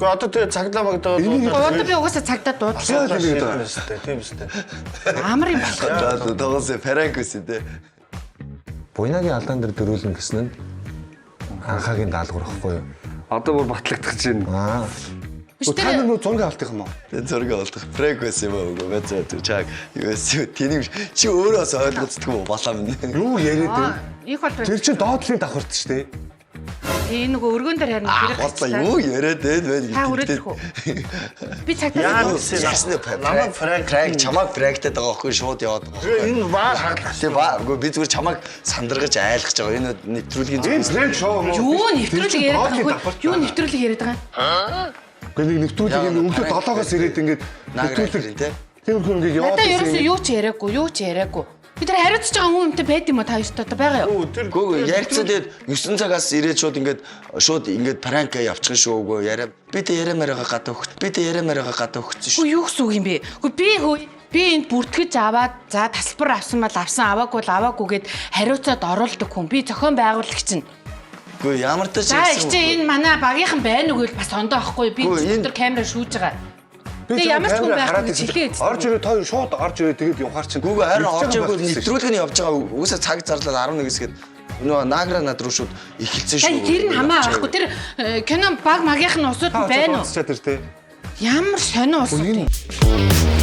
Гэхдээ одоо тэгээ цагдаа магдаа Одоо би угаасаа цагдаа дуудлаа. Яг л ингэ байгаа. Тийм үстэй. Амар юм болох. За тоглосон prank үсэ те. Буйнагийн алдаан дээр дөрүүлнэ гэсэн нь анхаагийн даалгавар ихгүй юу? Одоо бүр батлагдах чинь. Аа. Биш Та тэр нар нөө зураг авах юм уу? Тэ зураг олдох prank байсан юм уу? Үгүй бай зэ чаг юу байсан юм? Тэнийг чи өөрөө бас ойлгоцдгүй юм балаа минь. Юу яриад байна? их бол Тэр чинь доотлын давхарт шүү дээ. тий нөгөө өргөн дээр харин хэрэг Бодлоо юу яриад байна вэ Та хүрээд ирэх үү? Би цагдаа Яа гэсэн Ясны намайг prank prank чамайг prank тай байгаа байхгүй шууд яваад байгаа Тэгээ байхгүй. энэ вар хаглах. Тэ ба үгүй би зүгээр чамайг сандаргаж айлгаж байгаа. Энэ нэвтрүүлгийн Энэ prank show юм уу? Юу нэвтрүүлэг яриад байгаа юм? Юу нэвтрүүлэг яриад байгаа юм? Гэхдээ нэг нэвтрүүлэг юм өглөө 7-оос ирээд ингээд нэвтрүүлэг те. Тиймэрхүү ингээд яваад Надаа ерөөсөө юу ч яриаггүй, юу ч яриаггүй. Би тэр хариуцж байгаа хүн юмтай байд юм уу та хоёрт одоо байгаа юу? Тэр Гүү ярьцаа тэгээд 9 цагаас ирээд шууд ингээд prank явчих шүү үгүй яриа. Би тэ яриа мариага гадаа өгч. Би тэ яриа мариага гадаа өгсөн шүү. Үгүй юу гэсэн үг юм бэ? Үгүй би хөө би энд бүртгэж аваад за тасалбар авсан бол авсан, аваагүй бол аваагүй гэд хариуцаад оруулдаг хүн. Би зохион байгуулагч нь. Үгүй ямар ч За их чи энэ манай багийнхан байна уу гэвэл бас ондоо ахгүй би Үгүй, энэ- өнөөдөр камера шүүж байгаа. Би Тэгээ ямар ч хүн байхгүй гэж хэлээ. Орж ирээ тоо шууд орж ирээ тэгээд явахаар чинь. Гүүгээ харин орж ирээгүй нэвтрүүлэг нь явж байгаа. Угсаа цаг зарлал 11-ээс гээд нөгөө наагра над руу шууд эхэлсэн шүү. Тэр нь хамаа байхгүй. Тэр кино баг магийнх нь усууд нь байна уу? Тэр те. Ямар сонио улсууд юм. Энэ